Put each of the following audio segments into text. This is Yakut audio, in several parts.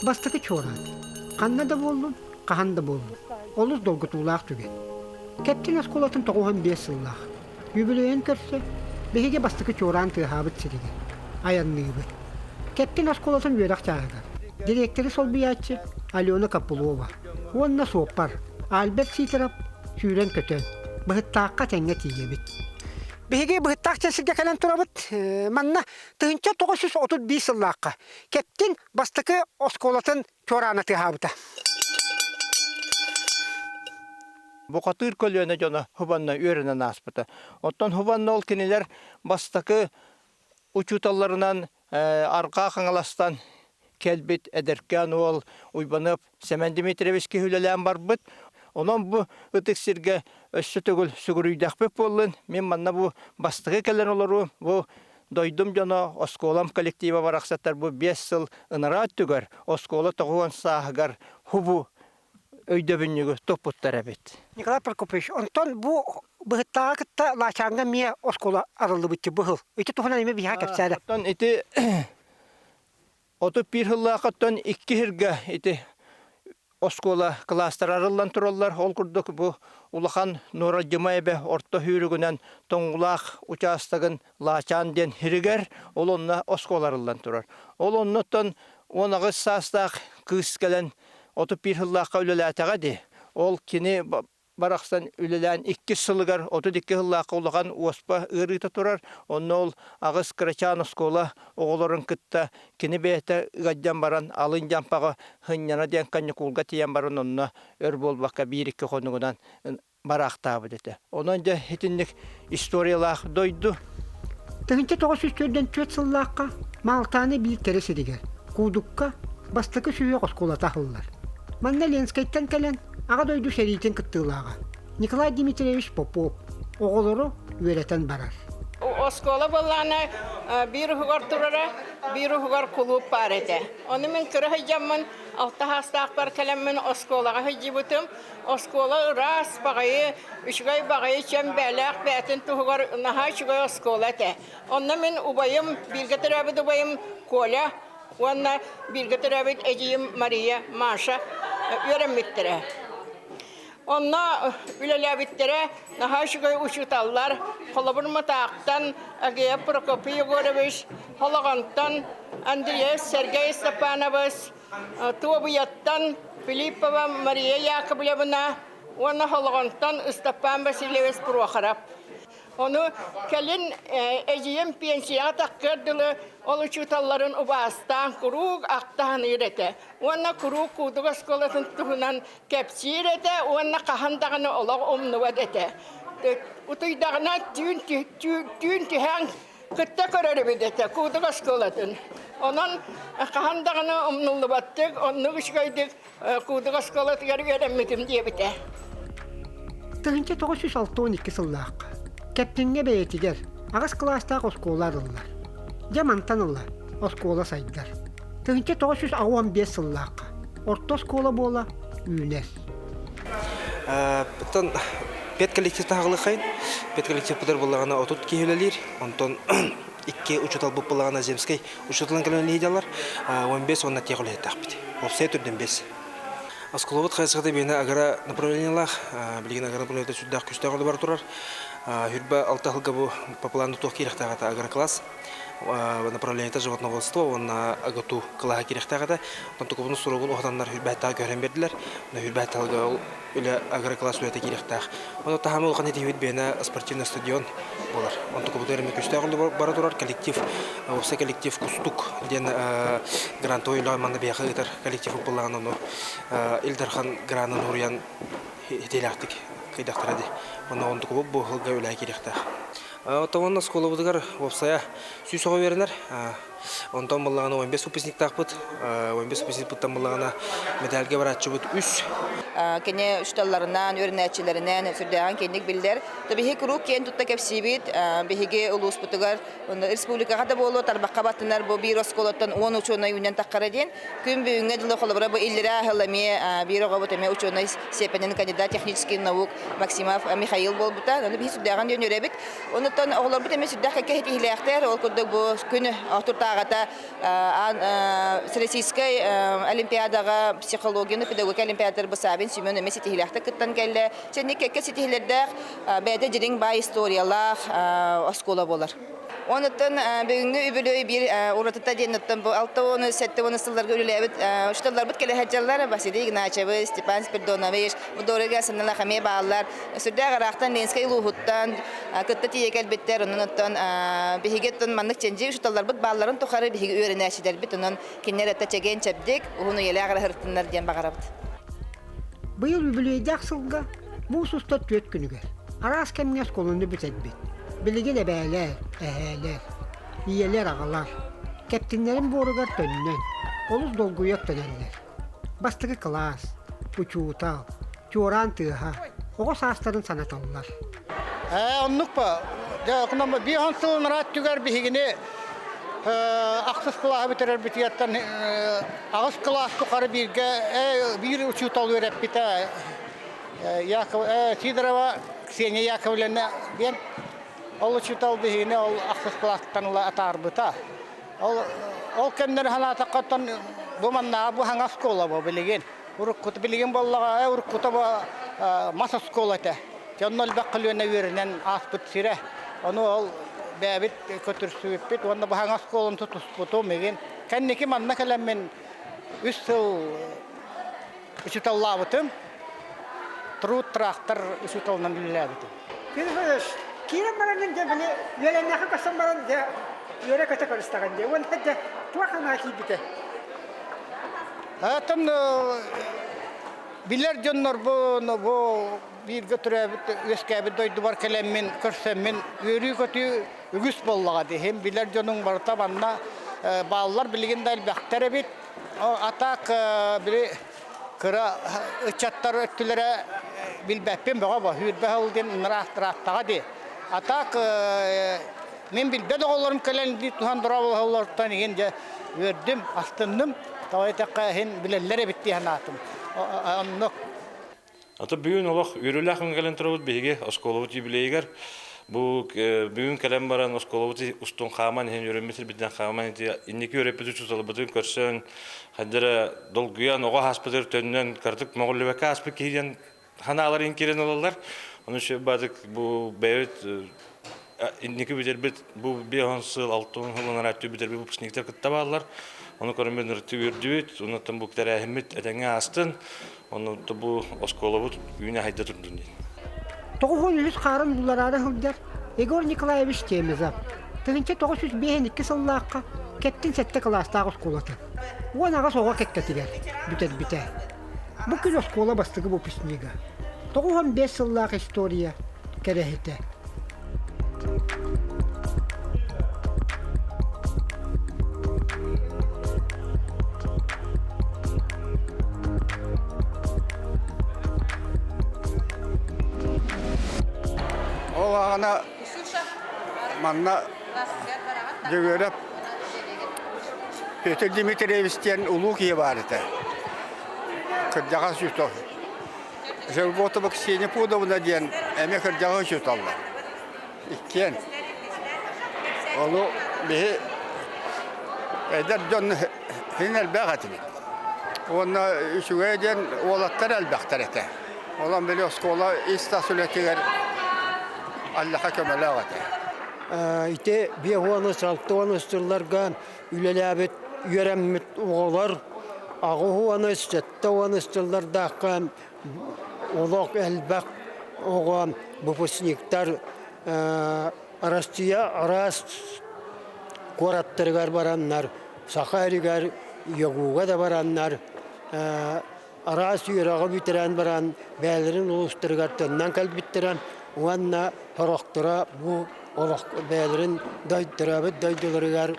Бастакы чуораан. Ханна да буоллун, хаһан да буоллун. Олус долгутуулаах түгэн. Кэптин оскуолатын 95 сыллаах. Үбүлүөйүн көрсө, биһиги бастакы чуораан тыаһаабыт сиригэр айанныыбыт. Кэптин оскуолатын үөрэх чааһыгар дириэктэри солбуйааччы Алена Копылова уонна суоппар Альберт Сидоров сүүрэн-көтөн, Быһыттаахха тэҥҥэ тиийэбит. Биһиги Быһыттаах диэн сиргэ кэлэн турабыт. Манна 1931 сыллаахха Кэптин бастакы оскуолатын чуораана тыаһаабыта. Бухатыыр көлүөнэ дьоно Хубанна үөрэнэн ааспыта. Оттон Хубанна ол кинилэр бастакы учууталларынан Арҕаа Хаҥаластан кэлбит эдэркээн уол Уйбаныап Сэмэн Дмитриевич киһи үлэлээн барбыт. Онон бу ытык сиргэ өссө төгүл сүгүрүйдэхпит буоллун. Мин манна бу бастакы кэлэн олоруу, бу дойдум дьоно, оскуолам коллектива барахсаттар бу 5 сыл ынараа өттүгэр оскуола 90 сааһыгар хубу өйдөбүнньүгү туппуттар эбит. Николай Прокопьевич, онтон бу быһыттааҕы кытта Лаачааҥҥа эмиэ оскуола арыллыбыт быһыл. Ити туһунан эмиэ биһиэхэ кэпсээлэ. Оттон ити 31 сыллаахыттан икки сиргэ ити оскуола кылаастара арыллан тураллар. Ол курдук бу улахан Нуоралдьыма эбэ орто сүүрүгүнэн Тоҥулаах учаастагын Лаачаан диэн сиригэр ол онно оскуола арыллан турар. Ол оннуттан 18 саастаах кыыс кэлэн 31 сыллаахха үлэлээтэҕэ дии. Ол кини барахсан үлэлээн иккис сылыгар 32 сыллаахха улахан уоспа ыарыыта турар. Онно ол аҕыс кырачаан оскуола оҕолорун кытта кини бэйэтэ ыалдьан баран алын дьампаҕа сынньана диэн каникулга тиийэн баран онно өр буолбакка биир-икки хонугунан бараахтаабыт этэ. Онон дьэ итинник историялаах дойду. 1944 сыллаахха Маалтааны биир кэрэ сиригэр, Куудукка, бастакы сүһүөх оскуолата аһыллар. Манна Ленскэйтэн кэлэн Аҕа дойду сэриитин кыттыылааҕа Николай Дмитриевич Попов оҕолору үөрэтэн барар. Оскуола буоллаҕына биир уһугар турара, биир уһугар кулууп баар этэ. Ону мин кыра сылдьаммын, алта саастаахпар кэлэммин оскуолаҕа сылдьыбытым. Оскуола ыраас баҕайы, үчүгэй баҕайы чэм бээлээх бэйэтин туһугар наһаа үчүгэй оскуола этэ. Онно мин убайым, бииргэ төрөөбүт убайым Коля уонна бииргэ төрөөбүт эдьиийим Мария, Маша үөрэммиттэрэ. Онно үлэлээбиттэрэ наһаа үчүгэй учууталлар, холобур Мытаахтан Агеев Прокопий Егорович, Холоҕонтон Андреев Сергей Степанович, Туобуйаттан Филиппова Мария Яковлевна уонна Холоҕонтон Ыстапаан Васильевич Прохоров. Ону кэлин эдьиийим пенсияҕа таххыар дылы ол учууталларын убаастаан куруук ахта саныыр этэ. Уонна куруук Куудук оскуолатын туһунан кэпсиир этэ уонна хаһан даҕаны олох умнубат этэ. Утуйдаҕына түүн түүн түһээн кытта көрөр эбит этэ Куудук оскуолатын. Онон хаһан даҕаны умнуллубаттык, оннук үчүгэйдик Куудук оскуолатыгар үөрэммитим диэбитэ. 1962 сыллаахха Кэптиҥҥэ бэйэтигэр аҕыс кылаастаах оскуола арыллар. Дьэ мантан ыла оскуола сайдар. 1985 сыллаахха орто оскуола буола үүнэр. Оттон педколлектив таһаҕылыхайын. Педколлективпытыгар буоллаҕына 30 киһи үлэлиир. Онтон икки учууталбыт буоллаҕына земскэй учууталын кэлэн үлэлиир 15 уонна тех үлэһиттээхпит. Уопсай төрдүн бес. Оскуолабыт хайысхата биэнэ агро направлениелаах. Билигин агро направлениета сүрдээх күүстээх үлэ бара турар. Хүрбэ алта сылга бу по плану туох киирэхтээх этэ агрокласс направлениета животноводство уонна АГТУ кылааһа киирэхтээх этэ. Онтон тукубуну суругун уһатаннар хүрбэһэттэҕэ көһөрөн биэрдилэр. Хүрбэһэт сылга ол үлэ агрокласс үлэтэ киирэхтээх. Ону таһынан улахан этиһибит биэнэ спортивный стадион буолар. Онтукубутугар эмиэ күүстээх үлэ бара турар. Коллектив, уопсай коллектив Кустук диэн грантовой үлэҕэ манна биһиэхэ ыытар коллектив буоллаҕына ону Ил Дархан гранын уруйан итиилээхтик кыйдахтара дии. Онно онтукубут бу сылга үлэҕэ киириэхтээх. Оттон оскуолабытыгар уопсайа 100 оҕо үөрэнэр. Онтон буллаҕына 15 выпускниктаахпыт. 15 выпускникпыттан буллаҕына мэдээлгэ барааччыбыт үс. Кини учууталларынан, үөрэнээччилэринэн сүрдээҕин киэҥник биллэр. Биһиги куруук киэн тутта кэпсиибит. Биһиги улууспутугар республикаҕа да буолуо тарбахха баттанар бу биир оскуолаттан 10 учуонай үүнэн таххара диэн күн бүгүҥҥэ дылы холобура бу иллэрээ аһыл эмиэ биир оҕобут эмиэ учуонай степенин кандидат технических наук Максимов Михаил буолбута. Ону биһи сүрдээҕин диэн үөрэбит. Онуттан оҕолорбут эмиэ сүрдээх кэккэ ситиһиилээхтэр. Ол курдук бу күн отуртааҕыта Соторутааҕыта Всероссийскай олимпиадаҕа психологияны педагогика олимпиадатыгар Бысабин Семен эмиэ ситиһиилээхтик кыттан кэллэ. Чэнник кэккэ ситиһиилэрдээх бэйэтэ дьириҥ баай историялаах оскуола буолар. Онуттан бүгүҥҥү үбүлүөй биир уратыта диэн оттон бу 60 70 сылларга үлэлээбит учууталларбыт кэлэ сылдьаллар Василий Игнатьевич, Степан Спиридонович, Дорога Саналах эмиэ бааллар. Сүрдээх ыраахтан Ленскэй улууһуттан кытта тиийэ кэлбиттэр. Онон оттон биһиги оттон маннык чэнчик учууталларбыт баалларын тухары биһиги үөрэнээччилэрбит онон кинилэр этэ чэгиэн-чэбдик, уһун үйэлээх эрэ сырыттыннар диэн баҕарабыт. Быйыл үбүлүөйдээх сылга муус устар түөрт күнүгэр араас кэмҥэ оскуоланы бүтэрбит, билигин эбээлэр, эһээлэр, ийэлэр, аҕалар кэптиннэрин буоругар төннөн, олус долгуйа өктөнөллөр. Бастакы кылаас, учуутал, чуораан тыаһа, оҕо саастарын санаталлар. Ээ, оннук ба. Дьэ, биир он сыл ыраат түгэр биһигини ахсыс кылааһы бүтэрэрбитигэртэн аҕыс кылаас тухары бииргэ биир учуутал үөрэппитэ Яков Сидорова Ксения Яковлевна диэн ол учуутал биһигини ол ахсыс кылаастан ыла атаарбыта. Ол ол кэмнэри санаатахха оттон бу маннааҕы бу хаҥас оскуола бу билигин. Уруккута билигин буоллаҕа уруккута бу мас оскуола этэ. Дьэ онно элбэх көлүөнэ үөрэнэн ааспыт сирэ. Ону ол бэйэбит көтүрсүбүппүт уонна бу хаҥас оскуоланы тутуспутум игин. Кэнники манна кэлэммин үс сыл учууталлаабытым. Труд трактор учууталынан үлэлээбитим. Федор киирэн баран дьэ били үөлэннээххэ көсөн баран дьэ үөрэ-көтө көрүстэҕин дьэ уонна дьэ туох санаа киирбитэ? Оттон билэр дьоннорбун бу бииргэ төрөөбүт үөскээбит дойдубар кэлэммин көрсөммүн үөрүү-көтүү үгүс буоллаҕа дии. Билэр дьонуҥ барыта манна бааллар билигин да элбэхтэр эбит. А так били кыра ыччаттар өттүлэрэ билбэппин бөҕө бо сүүрбэ сыл диэн ыраахтарааттаҕа дии. А так мин билбэт оҕолорум кэлэн дии туһан дорооболоһоллоруттан иһин дьэ үөрдүм, астынным. Тоҕо диэтэххэ иһин билэллэр эбит дии санаатым. Оннук. Ата бүгүн олох үөрүүлээх күн кэлэн турабыт биһиги оскуолабыт юбилейыгар. Бу бүгүн кэлэн баран оскуолабыт устун хааман иһин үөрэммит сирбитинэн хааман инники үөрэппит учууталбытын көрсөн хайдара долгуйан оҕо ааспытыгар төннөн кыратык мөҕүллүбэккэ ааспыт киһи диэн ханааларын киирэн ылаллар. Ону баадык бу бэйэбит инники бүтэрбит бу 5 сыл 6 сыл анараа бүтэрбит выпускниктар кытта бааллар. Ону көрөн ырытыы үөрдүбүт. Онуттан бу тэрээһиммит этэҥҥэ аастын. Ону бу оскуолабыт үүнэ хайда турдун диэн. 93 хаарын буллараары сылдьар Егор Николаевич Чемезов 1952 сыллаахха Кэптин сэттэ кылаастаах оскуолата 18 оҕо кэккэтигэр бүтэрбитэ. Бу күн оскуола бастакы выпускнига. 95 сыллаах история кэрэһитэ. Ол аҕана манна Дьөгүөрэп Петр Дмитриевич диэн улуу киһи баар этэ. Кырдьаҕас учуутал. Жерготова Ксения Пудовна диэн эмиэ кырдьаҕас учууталлар. Иккиэн. Ону биһи эдэр дьон син элбэх этибит. Уонна үчүгэй диэн уолаттар элбэхтэр этэ. Онон били оскуола ис-тас үлэтигэр аллаха көмөлөөх этэ. Ити биэс алта уон сылларга үлэлээбит, үөрэммит оҕолор аҕыс 70 сыллардаахха олох элбэх оҕо выпускниктар Россия араас куораттарыгар бараннар, Саха сиригэр ЯГУга да бараннар араас үөрэҕи бүтэрэн баран бэйэлэрин улуустарыгар төннөн кэлбиттэрэ уонна сорохторо бу олох бэйэлэрин төрөөбүт дойдуларыгар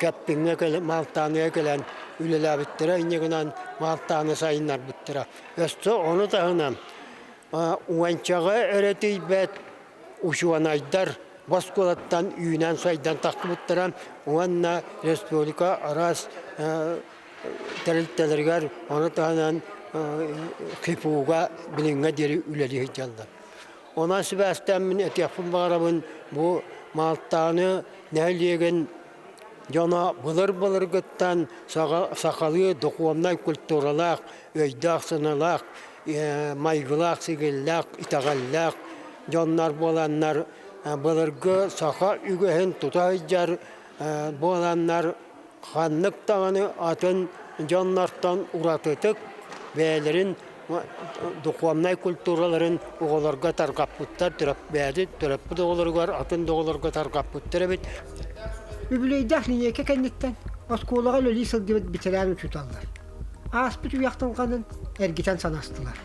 Кэппиҥҥэ кэлэн Маалтааныга кэлэн үлэлээбиттэрэ инньэ гынан Маалтааны сайыннарбыттара. Өссө ону таһынан уончаҕа эрэ тиийбэт учуонайдар оскуолаттан үүнэн-сайдан тахсыбыттара уонна республика араас тэрилтэлэригэр ону таһынан ХИФУга билиҥҥэ диэри үлэлии сылдьаллар. Онон сибээстээн мин этиэхпин баҕарабын бу Маалтааны нэһилиэгин дьоно былыр-былыргыттан сахалыы духовнай культуралаах, өйдөөх-санаалаах, майгылаах-сигилилээх, итэҕэллээх дьоннор буоланнар былыргы саха үгэһин тута сылдьар буоланнар ханнык даҕаны атын дьоннортон уратытык бэйэлэрин духовнай культураларын оҕолорго тарҕаппыттар, төрөппүт оҕолоругар, атын да оҕолорго тарҕаппыттар эбит. Үбүлүөйдээх линейка кэнниттэн оскуолаҕа үлэлии сылдьыбыт ветеран учууталлар ааспыт үйэ ахтылҕанын эргитэн санастылар.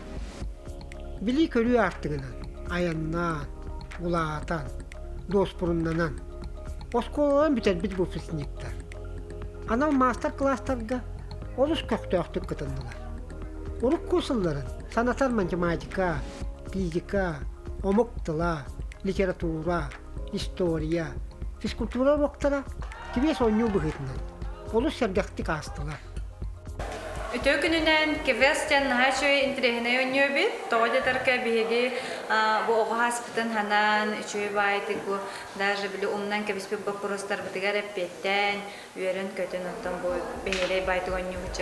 Билии-көрүү аартыгынан айаннаан, улаатан, дуоспуруннанан, оскуолаларын бүтэрбит выпускниктар анал маастар-кылаастарга олус көхтөөхтүк кытыннылар. Урукку сылларын санатар математика, физика, омук тыла, литература, история, физкультура уруоктара кибиэс оонньуу быһыытынан олус сэргэхтик аастылар. Үтүө күнүнэн квест диэн наһаа үчүгэй интэриэһинэй оонньуу эбит. Тоҕо диэтэргэ биһиги бу оҕо ааспытын ханаан үчүгэй баайытык бу даже били умнан кэбиспит боппуруостарбытыгар эппиэттээн, үөрэн-көтөн оттон бу бэһиэлэй баайтык оонньуубут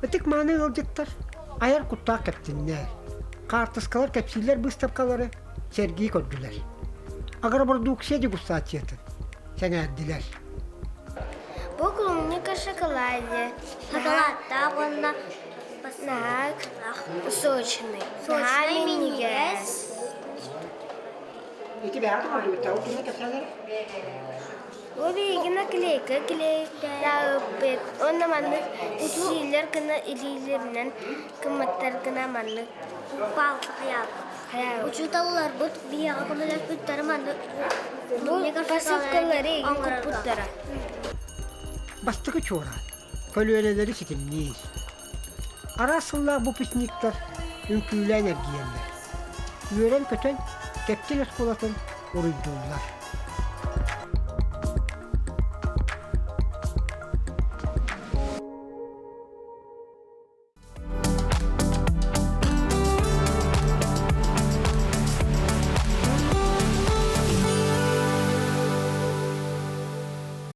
Ытык мааны ыалдьыттар айар куттаах кэптиннэр, хаартыскалар кэпсииллэр быыстапкалары сэргии көрдүлэр. Агропродукция дегустациятын сэҥээрдилэр. Бу клубника шоколаде. Шоколадтаах уонна наһаа сочный. Наһаа минньигэс. Ити бэйэҕит оҥордугут ол туһунан кэпсээн Бу биһиги наклейка клейдаабыт уонна маннык сиилэр гына илиилэринэн кыммыттар гына маннык палка хайаабыт. Учууталларбыт биһиэхэ көмөлөспүттэрэ маннык бу посылкалары оҥорбуттара. Бастакы чуораан көлүөнэлэри ситимниир. Араас сыллаах выпускниктар үҥкүүлээн эргийэллэр. Үөрэн-көтөн Кэптин оскуолатын уруйдууллар.